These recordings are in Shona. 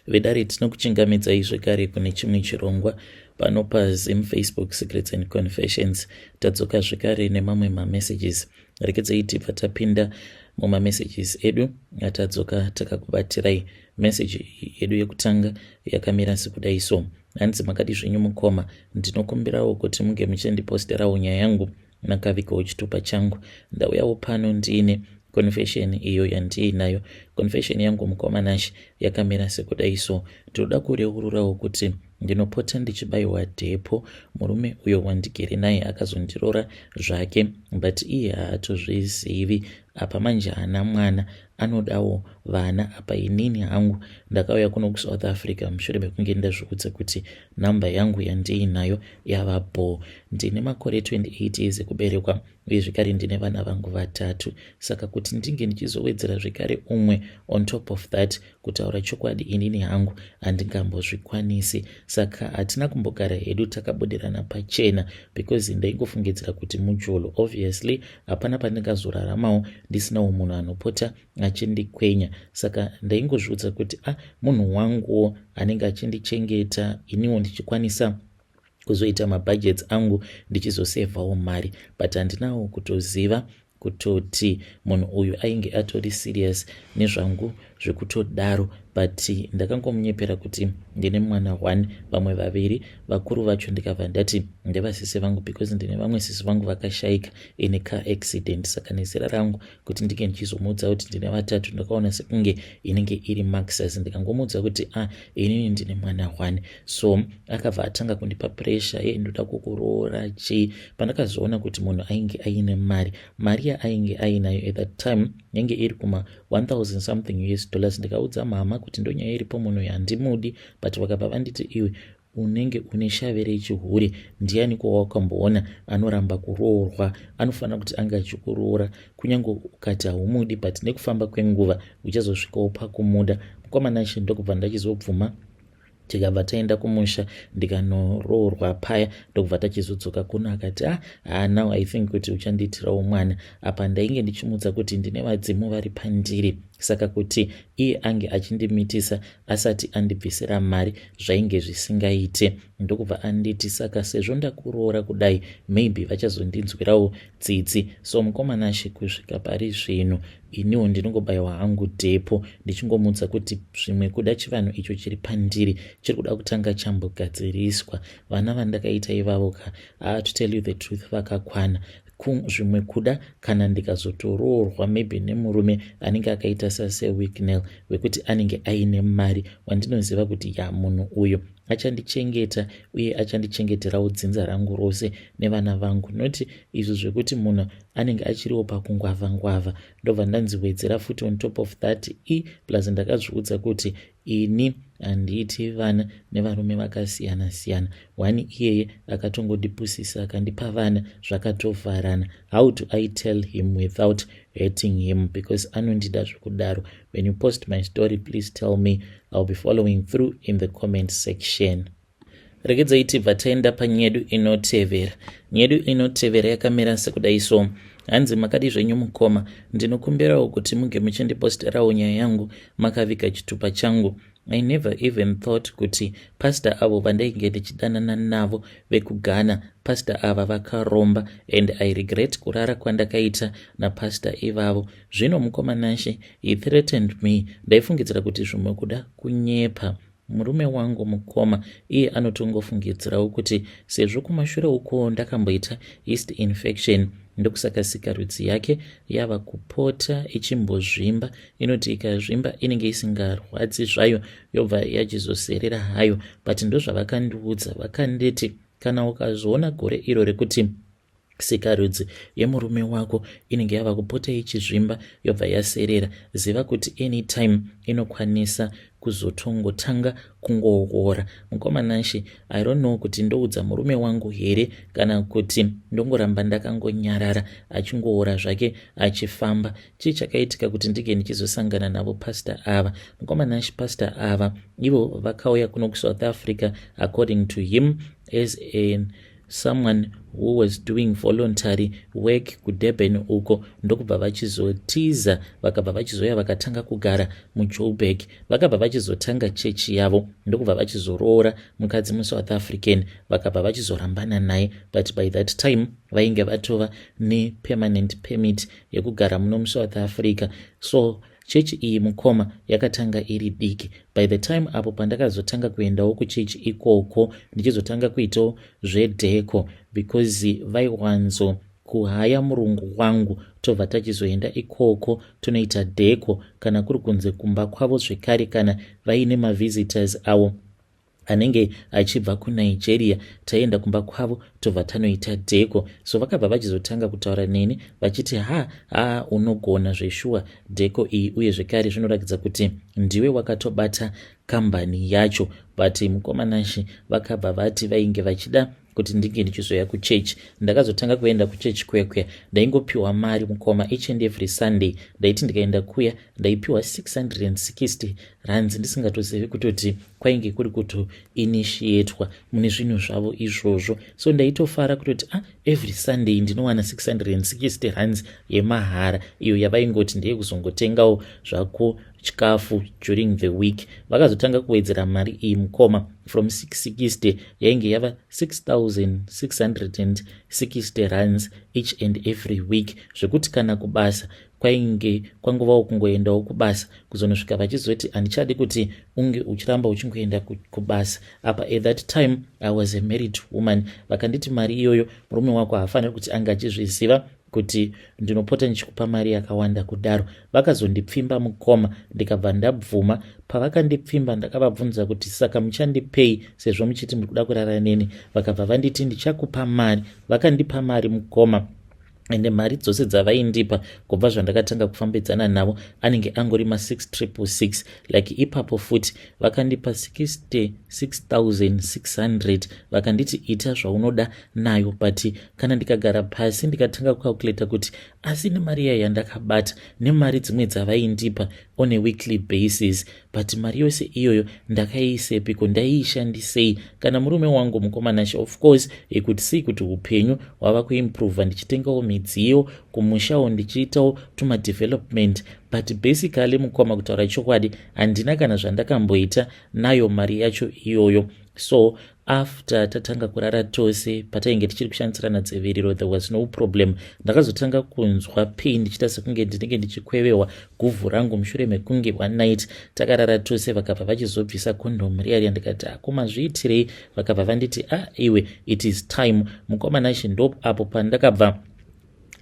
Vedare, tinokuchingamidzai zvekare kune chimwe chirongwa pano paZim Facebook Secrets and Confessions. Tadzoka zvekare nemamwe mamessages. Rekedzai tibva tapinda mumamessages edu atadzoka takakubatirai. Message yedu yekutanga yakamira sekudai so. Hanzi, "Makadi zvenyu mukoma? Ndinokumbirawo kuti munge muchindiposterawo nyaya yangu makavigawo chitupa changu. Ndauyawo pano ndiine confession iyo yandiinayo. Confession yangu, mukoma Nashi, yakamira sekudai so. Ndinoda kureururawo kuti ndinopota ndichibayiwa depo. Murume uyo wandigere naye akazondirora zvake, but iye haatozvizivi. Apa manje haana mwana, anodawo vana. Apa inini hangu ndakauya kuno kuSouth Africa mushure mekunge ndazviudza kuti namba yangu yandiinayo yava bho. Ndine makore 28 years ekuberekwa, uye zvekare ndine vana vangu vatatu. Saka kuti ndinge ndichizowedzera zvekare umwe on top of that, kutaura chokwadi, inini hangu handingambozvikwanisi. Saka hatina kumbogara hedu takabudirana pachena because ndaingofungidzira kuti mujolo. Obviously hapana pandingazoraramawo ndisinawo munhu anopota achindikwenya. Saka ndaingozviudza kuti a ah, munhu wanguwo anenge achindichengeta, iniwo ndichikwanisa kuzoita mabudgets angu, ndichizosevhawo mari. But handinawo kutoziva kutoti munhu uyu ainge atori serious nezvangu zvekutodaro. But ndakangomunyepera kuti ndine mwana one, vamwe vaviri vakuru vacho ndikabva ndati ndevasisi vangu, because ndine vamwe sisi vangu vakashayika in car accident. Saka nezera rangu, kuti ndinge ndichizomuudza kuti ndine vatatu, ndakaona sekunge inenge iri maxas. Ndikangomuudza kuti a ah, inini ndine mwana one. So akabva atanga kundipa pressure ye ndoda kukuroora chii. Pandakazoona kuti munhu ainge aine mari, mari yaainge ainayo at that time yange iri kuma 1000 something US dollars. Ndikaudza mama kuti ndonyaya iripo, munhu handimudi, but vakabva vanditi, 'Iwe unenge une shave rechihure. Ndiani kwawakamboona anoramba kuroorwa? Anofanira kuti ange achikuroora, kunyange ukati haumudi, but nekufamba kwenguva uchazosvikawo pakumuda.' Mukomana, ndokubva ndachizobvuma. Tikabva taenda kumusha, ndikanoroorwa paya, ndokubva tachizodzoka kuno. Akati, 'Ah, ah, now I think kuti uchandiitirawo mwana.' Apa ndainge ndichimudza kuti ndine vadzimu vari pandiri, saka kuti iye ange achindimitisa asati andibvisira mari zvainge zvisingaite. Ndokubva anditi, 'Saka sezvo ndakuroora kudai, maybe vachazondinzwirawo tsitsi.' So mukomanashe, kusvika pari zvino iniwo ndinongobayiwa hangu dhepo, ndichingomudza kuti zvimwe kuda chivanhu icho chiri pandiri chiri kuda kutanga chambogadziriswa. Vana vandakaita ivavo ka, to tell you the truth, vakakwana. Zvimwe kuda kana ndikazotoroorwa maybe nemurume anenge akaita saSir Wicknell, wekuti anenge aine mari, wandinoziva kuti ya, munhu uyu achandichengeta uye achandichengeterawo dzinza rangu rose nevana vangu, noti izvo zvekuti munhu anenge achiriwo pakungwavha ngwavha. Ndobva ndanziwedzera futi on top of that. E plus ndakazviudza kuti ini handiiti vana nevarume vakasiyana siyana. One iyeye akatongondipusisa, akandipa vana, zvakatovharana. How do I tell him without hurting him, because anondida zvekudaro? When you post my story, please tell me. I'll be following through in the comment section." Regedzai tibva taenda panyedu inotevera. Nyedu inotevera yakamira sekudai so. Hanzi, "Makadi zvenyu mukoma? Ndinokumbirawo kuti munge muchindiposterawo nyaya yangu makaviga chitupa changu. I never even thought kuti pastor avo vandainge ndichidanana navo vekuGhana, pastor ava vakaromba, and I regret kurara kwandakaita napastor ivavo. Zvino mukoma Nashe, he threatened me. Ndaifungidzira kuti zvimwe kuda kunyepa. Murume wangu, mukoma, iye anotongofungidzirawo kuti sezvo kumashure uko ndakamboita yeast infection, ndokusaka sikarudzi yake yava kupota ichimbozvimba. Inoti ikazvimba inenge isingarwadzi zvayo, yobva yachizoserera hayo. But ndozvavakandiudza. Vakanditi kana ukazoona gore iro rekuti sikarudzi yemurume wako inenge yava kupota ichizvimba, yobva yaserera, ziva kuti anytime inokwanisa kuzotongotanga kungoora. Mukoma Nashe, I don't know kuti ndoudza murume wangu here kana kuti ndongoramba ndakangonyarara achingoora zvake achifamba. Chii chakaitika kuti ndinge ndichizosangana navo pastor ava? Mukoma Nashe, pastor ava ivo vakauya kuno kuSouth Africa, according to him, as an someone who who was doing voluntary work kuDurban uko, ndokubva vachizotiza, vakabva vachizoya vakatanga kugara muJoburg. Vakabva vachizotanga chechi yavo, ndokubva vachizoroora mukadzi muSouth African, vakabva vachizorambana naye, but by that time vainge vatova nepermanent permit yekugara muno muSouth Africa. So chechi iyi, mukoma, yakatanga iri diki. By the time apo pandakazotanga kuendawo kuchechi ikoko, ndichizotanga kuitawo zvedheko, because vaiwanzo kuhaya murungu wangu, tobva tachizoenda ikoko tonoita dheko, kana kuri kunze kumba kwavo zvekare, kana vaine mavisitors avo anenge achibva kuNigeria, taienda kumba kwavo tobva tanoita dheko. So vakabva vachizotanga kutaura neni vachiti, "Ha ha, unogona zveshuwa dheko iyi, uye zvekare zvinoratidza kuti ndiwe wakatobata kambani yacho." But mukomanashi, vakabva vati vainge vachida kuti ndinge ndichizoya kuchechi. Ndakazotanga kuenda kuchechi kwekwe. Ndaingopiwa mari, mukoma, each and every Sunday. Ndaiti ndikaenda kuya ndaipiwa 660 rands, ndisingatozivi kutoti kwainge kuri kutoinitiatwa mune zvinhu zvavo izvozvo. So ndaitofara kutoti, ah, every Sunday ndinowana 660 rands yemahara, iyo yavaingoti ndeyekuzongotengawo zvako chikafu during the week. Vakazotanga kuwedzera mari iyi, mukoma. From 660 yainge yava 6660 rands each and every week, zvekuti kana kubasa kwainge kwangovawo kungoendawo kubasa, kuzonosvika vachizoti, "Handichadi kuti unge uchiramba uchingoenda kubasa." Apa at that time I was a married woman. Vakanditi, "Mari iyoyo murume wako haafaniri kuti ange achizviziva kuti ndinopota ndichikupa mari yakawanda kudaro." Vakazondipfimba, mukoma, ndikabva ndabvuma. Pavakandipfimba, ndakavabvunza kuti, "Saka muchandipei sezvo muchiti muri kuda kurara neni?" Vakabva vanditi, "Ndichakupa mari." Vakandipa mari, mukoma, ende mari dzose dzavaindipa kubva zvandakatanga kufambidzana navo anenge angori ma666. Like ipapo futi vakandipa 66,600, vakanditi, "Ita zvaunoda nayo." But kana ndikagara pasi ndikatanga kucalculata kuti asi nemari iya yandakabata nemari dzimwe dzavaindipa on a weekly basis, but mari yose iyoyo ndakaiisepiko? Ndaiishandisei? Kana murume wangu, mukomanashe, of course ekuti sei kuti upenyu hwava kuimprova, ndichitengawo midziyo kumushawo, ndichiitawo tumadevelopment, but basically, mukoma, kutaura chokwadi, handina kana zvandakamboita nayo mari yacho iyoyo. So after tatanga kurara tose, patainge tichiri kushandisirana dziviriro, there was no problem. Ndakazotanga kunzwa pain, ndichiita sekunge ndinenge ndichikwevewa guvhu rangu, mushure mekunge one night takarara tose, vakabva vachizobvisa condom riya riya. Ndikati, "Akomazviitirei?" Vakabva vanditi, "A ah, iwe, it is time." Mukomanashi, ndo apo pandakabva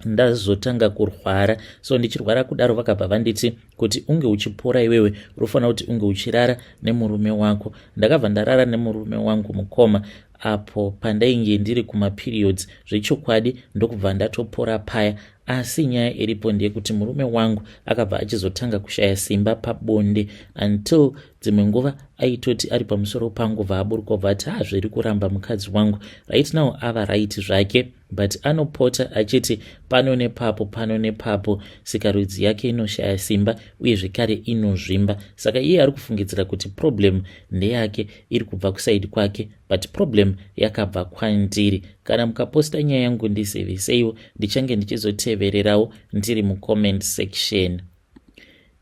ndazotanga kurwara. So ndichirwara kudaro, vakabva vanditi, "Kuti unge uchipora iwewe, unofanira kuti unge uchirara nemurume wako." Ndakabva ndarara nemurume wangu, mukoma, apo pandainge ndiri kumaperiods zvechokwadi, ndokubva ndatopora paya. Asi nyaya iripo ndeyekuti murume wangu akabva achizotanga kushaya simba pabonde, until dzimwe nguva aitoti ari pamusoro pangu, vaaburuka, bva ati, "Hazviri kuramba, mukadzi wangu." Right now ava right zvake, but anopota achiti pano nepapo, pano nepapo, sikarudzi yake inoshaya simba, uye zvekare inozvimba. Saka iye ari kufungidzira kuti problem ndeyake, iri kubva kuside kwake, but problem yakabva kwandiri. Kana mukaposta nyaya yangu, ndiziviseiwo, ndichange ndichizotevererawo ndiri mucomment section.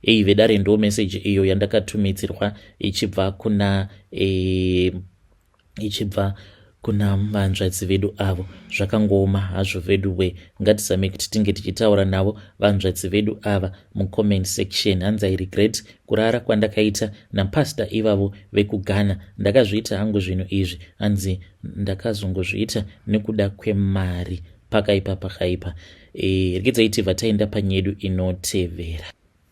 Ei vedare, ndo meseji iyo yandakatumidzirwa ichibva kuna vanzvadzi vedu avo. Zvakangooma hazvo vedu we. Ngatizame kuti tinge tichitaura navo vanzvadzi vedu ava mucomment section. Hanzi, "I regret kurara kwandakaita napasta ivavo vekuGhana. Ndakazviita hangu zvinhu izvi." Hanzi, "Ndakazongozviita nekuda kwemari." Pakaipa, pakaipa. Regedzai tibva taenda panyedu inotevera.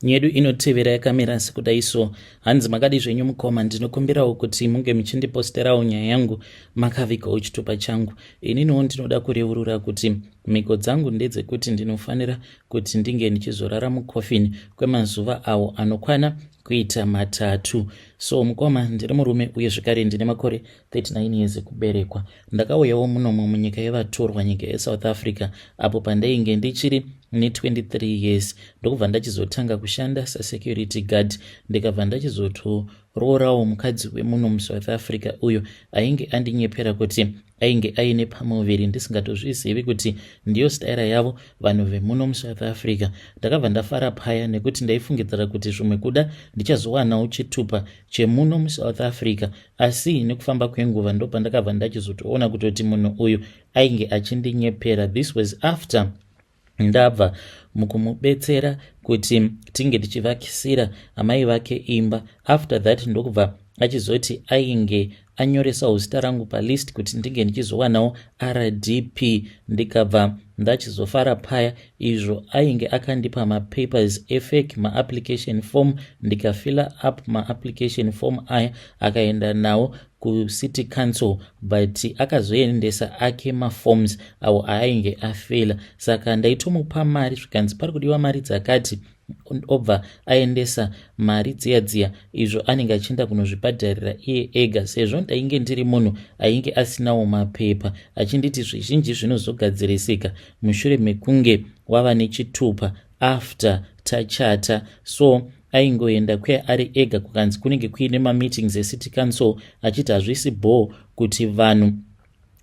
Nyedu inotevera yakamira sekudai so. Hanzi, "Makadi zvenyu, mukoma? Ndinokumbirawo kuti munge muchindiposterawo nyaya yangu makavigawo chitupa changu. Ininiwo ndinoda kureurura kuti mhiko dzangu ndedzekuti ndinofanira kuti ndinge ndichizorara mukofini kwemazuva awo anokwana kuita 3. So mukoma, ndiri murume, uye zvekare ndine makore 39 years ekuberekwa. Ndakauyawo munomo munyika yevatorwa, nyika yeSouth Africa, apo pandainge ndichiri ne23 years, ndokubva ndachizotanga kushanda sasecurity guard, ndikabva ndachizotowana Ndakazoroorawo mukadzi wemuno muSouth Africa uyo ainge andinyepera kuti ainge aine pamuviri ndisingatozvizivi kuti ndiyo staira yavo vanhu vemuno muSouth Africa. Ndakabva ndafara paya nekuti ndaifungidzira kuti zvimwe kuda ndichazowanawo chitupa chemuno muSouth Africa, asi nekufamba kwenguva ndopandakabva ndachizotoona kutoti munhu uyu ainge achindinyepera. This was after ndabva mukumubetsera kuti tinge tichivakisira amai vake imba. After that ndokubva achizoti ainge anyoresawo zita rangu palist kuti ndinge ndichizowanawo RDP. Ndikabva ndachizofara paya, izvo ainge akandipa mapapers efake, maapplication form. Ndikafilla up maapplication form aya, akaenda nawo kucity council, but akazoendesa ake maforms awo aainge afila. Saka ndaitomupa mari, zvikanzi pari kudiwa mari dzakati, obva aendesa mari dziya dziya, izvo anenge achienda kunozvibhadharira iye ega, sezvo ndainge ndiri munhu ainge asinawo mapepa, achinditi zvizhinji zvinozogadzirisika mushure mekunge wava nechitupa after tachata. So aingoenda kuya ari ega, kukanzi kunenge kuine mameetings ecity council, achiti hazvisi bhoo kuti vanhu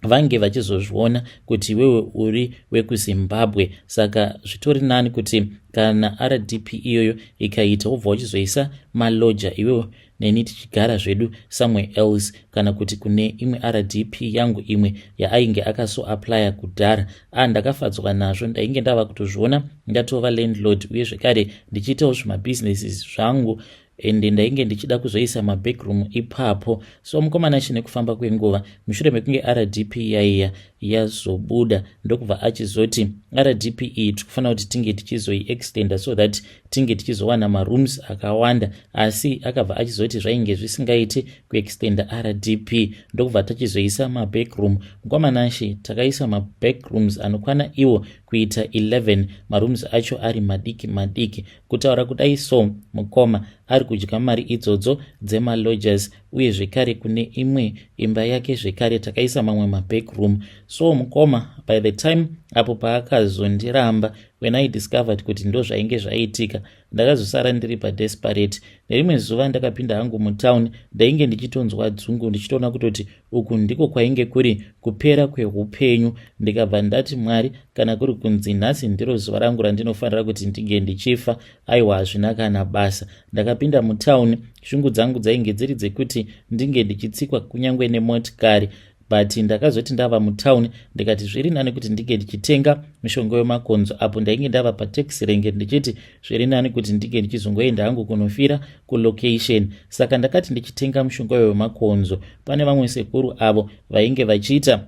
vange vachizozviona kuti iwewe uri wekuZimbabwe, saka zvitori nani kuti kana RDP iyoyo ikaita, wobva uchizoisa maloja, iwewe neni tichigara zvedu somewhere else, kana kuti kune imwe RDP yangu imwe yaainge akasoapplya kudhara. A, ndakafadzwa nazvo. Ndainge ndava kutozviona ndatova landlord, uye zvekare ndichiitawo zvimabhizinesis zvangu, ende ndainge ndichida kuzoisa mabackroom ipapo. So mukomana chine kufamba kwenguva, mushure mekunge RDP yaiya yazobuda, ndokubva achizoti RDP iyi tikufanira kuti tinge tichizoiextenda so that tinge tichizowana marooms akawanda. Asi akabva achizoti zvainge zvisingaiti kuextenda RDP, ndokubva tachizoisa mabackroom. Mukwamanashi, takaisa mabackrooms anokwana iwo kuita 11, marooms acho ari madiki madiki. Kutaura kudai so, mukoma ari kudya mari idzodzo dzemalodgers, uye zvekare kune imwe imba yake zvekare takaisa mamwe mabackroom. So mukoma, by the time apo paakazondiramba, when I discovered kuti ndo zvainge zvaitika, ndakazosara ndiri padesperate. Nerimwe zuva ndakapinda hangu mutown, ndainge ndichitonzwa dzungu, ndichitoona kutoti uku ndiko kwainge kuri kupera kweupenyu. Ndikabva ndati, "Mwari, kana kuri kunzi nhasi ndiro zuva rangu randinofanira kuti ndinge ndichifa, aiwa, hazvina kana basa." Ndakapinda mutown, shungu dzangu dzainge dziri dzekuti ndinge ndichitsikwa kunyange nemotikari, but ndakazoti ndava mutown, ndikati zviri nani kuti ndinge ndichitenga mishonga wemakonzo. Apo ndainge ndava pataxi rank, ndichiti zviri nani kuti ndinge ndichizongoenda hangu kunofira kulocation. Saka ndakati ndichitenga mushonga wemakonzo, pane vamwe sekuru avo vainge vachiita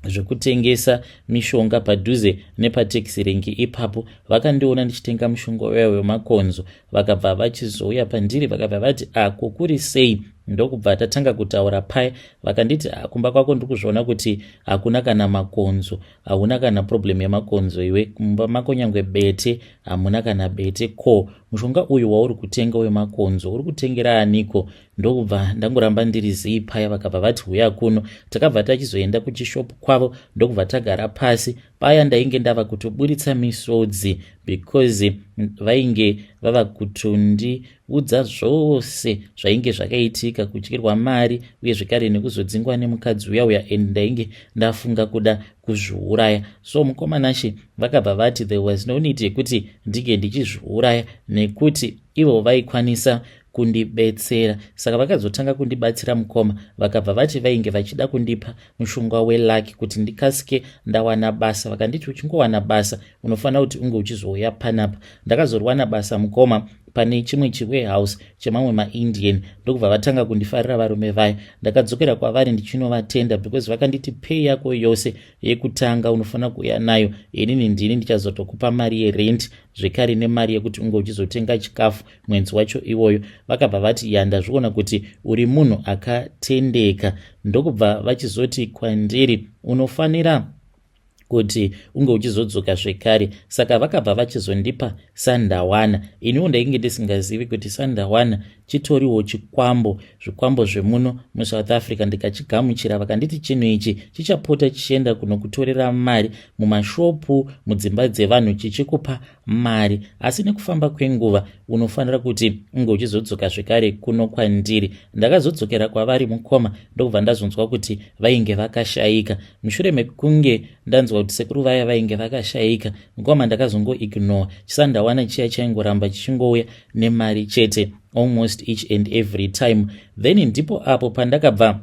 zvekutengesa mishonga padhuze nepataxi rank ipapo. Vakandiona ndichitenga mushonga uya wemakonzo, vakabva vachizouya pandiri, vakabva vati, "Ako kuri sei?" Ndokubva tatanga kutaura paya. Vakanditi, "Kumba kwako ndiri kuzviona kuti hakuna kana makonzo, hauna kana problem yemakonzo iwe. Kumba mako nyangwe bete hamuna kana bete. Ko mushonga uyu wauri kutenga wemakonzo uri kutengera aniko?" Ndokubva ndangoramba ndiri zii paya. Vakabva vati, "Huya kuno." Takabva tachizoenda kuchishopu kwavo, ndokubva tagara pasi paya. Ndainge ndava kutoburitsa misodzi because vainge vava kutondiudza zvose zvainge zvakaitika, kudyirwa mari, uye zvekare nekuzodzingwa nemukadzi uya uya, and ndainge ndafunga kuda kuzviuraya. So mukomanashe, vakabva vati there was no need yekuti ndinge ndichizviuraya nekuti ivo vaikwanisa kundibetsera. Saka vakazotanga kundibatsira mukoma. Vakabva vati vainge vachida kundipa mushonga weluck kuti ndikasike ndawana basa. Vakanditi, "Uchingowana basa, unofanira kuti unge uchizouya panapa." Ndakazoriwana basa mukoma, pane chimwe chiwarehouse chemamwe maIndian, ndokubva vatanga kundifarira varume vaya. Ndakadzokera kwavari ndichinovatenda because vakanditi, "Pay yako yose yekutanga unofanira kuuya nayo, inini ndini ndichazotokupa mari yerent, zvekare nemari yekuti unge uchizotenga chikafu mwedzi wacho iwoyo." Vakabva vati, "Ya, ndazviona kuti uri munhu akatendeka." Ndokubva vachizoti kwandiri, "Unofanira Kuti unge uchizodzoka zvekare. Saka vakabva vachizondipa sandawana. Iniwo ndainge ndisingazivi kuti sandawana chitoriwo chikwambo, zvikwambo zvemuno muSouth Africa. Ndikachigamuchira, vakanditi chinhu ichi chichapota chichienda kunokutorera mari mumashopu, mudzimba dzevanhu, chichikupa mari, asi nekufamba kwenguva unofanira kuti unge uchizodzoka zvekare kuno kwandiri. Ndakazodzokera kwavari, mukoma, ndokubva ndazonzwa kuti vainge vakashayika. Mushure mekunge ndanzwa kuti sekuru vaya vainge vakashayika, mukoma, ndakazongoignore chisandawana chiya, chaingoramba chichingouya nemari chete almost each and every time. Then ndipo apo pandakabva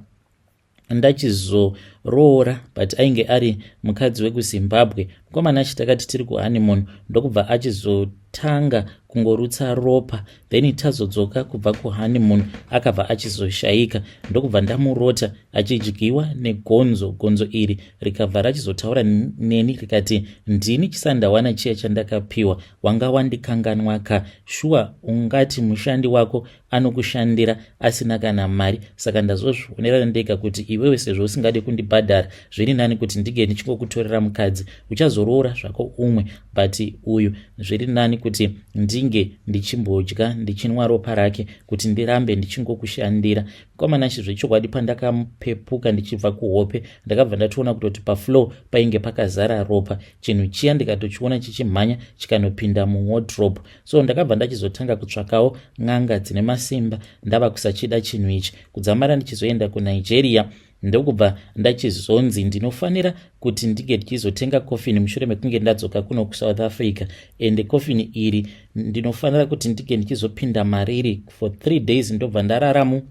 ndachizoroora, but ainge ari mukadzi wekuZimbabwe. Mukomana achi takati tiri kuhoneymoon, ndokubva achizotanga kungorutsa ropa. Then tazodzoka kubva kuhoneymoon, akabva achizoshayika. Ndokubva ndamurota achidyiwa negonzo. Gonzo iri rikabva rachizotaura neni rikati, "Ndini chisandawana chiya chandakapiwa. Wanga wandikanganwa ka? Shuwa ungati mushandi wako anokushandira asina kana mari? Saka ndazozvionera ndega kuti iwewe, sezvo usingadi kundibhadhara, zviri nani kuti ndinge ndichingokutorera mukadzi. Uchazoroora zvako umwe, but uyu zviri nani kuti ndinge ndichimbodya, ndichinwa ropa rake, kuti ndirambe ndichingokushandira." Mukomana, zvechokwadi, pandakapepuka ndichibva kuhope, ndakabva ndatoona kutoti pafloor painge pakazara ropa. Chinhu chiya ndikatochiona chichimhanya chikanopinda muwardrobe. So ndakabva ndachizotanga kutsvakawo n'anga dzine masimba, ndava kusachida chinhu ichi, kudzamara ndichizoenda kuNigeria, ndokubva ndachizonzi ndinofanira kuti ndinge ndichizotenga kofini mushure mekunge ndadzoka kuno kuSouth Africa. Ende kofini iri ndinofanira kuti ndinge ndichizopinda mariri for 3 days, ndobva ndararamo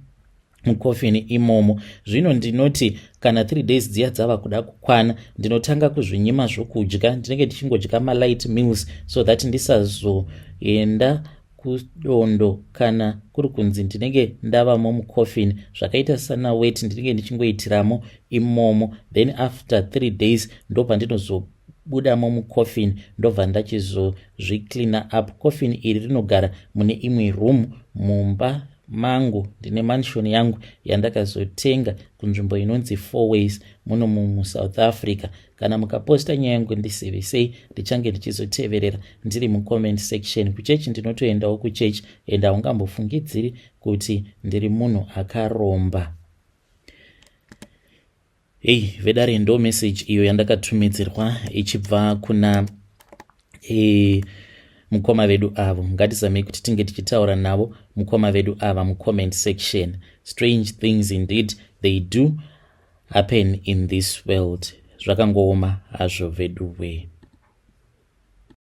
mukofini imomo. Zvino ndinoti kana 3 days dziya dzava kuda kukwana, ndinotanga kuzvinyima zvokudya. Ndinenge ndichingodya malight meals so that ndisazoenda kudondo kana kuri kunzi ndinenge ndavamo mukofini. Zvakaita sana weti ndinenge ndichingoitiramo imomo. Then after 3 days ndopandinozobudamo mukofini, ndobva ndachizozvicleana up. Kofini iri rinogara mune imwe room mumba mangu. Ndine mansion yangu yandakazotenga kunzvimbo inonzi Four Ways muno muSouth Africa. Kana mukaposta nyaya yangu, ndizivisei, ndichange ndichizoteverera ndiri mucomment section. Kuchechi ndinotoendawo kuchechi, and haungambofungidziri kuti ndiri munhu akaromba. Hei vedare, ndo message iyo yandakatumidzirwa ichibva kuna mukoma vedu avo. Ngatizamei kuti tinge tichitaura navo mukoma vedu ava mucomment section. Strange things indeed, they do happen in this world. Zvakangooma hazvo vedu wee.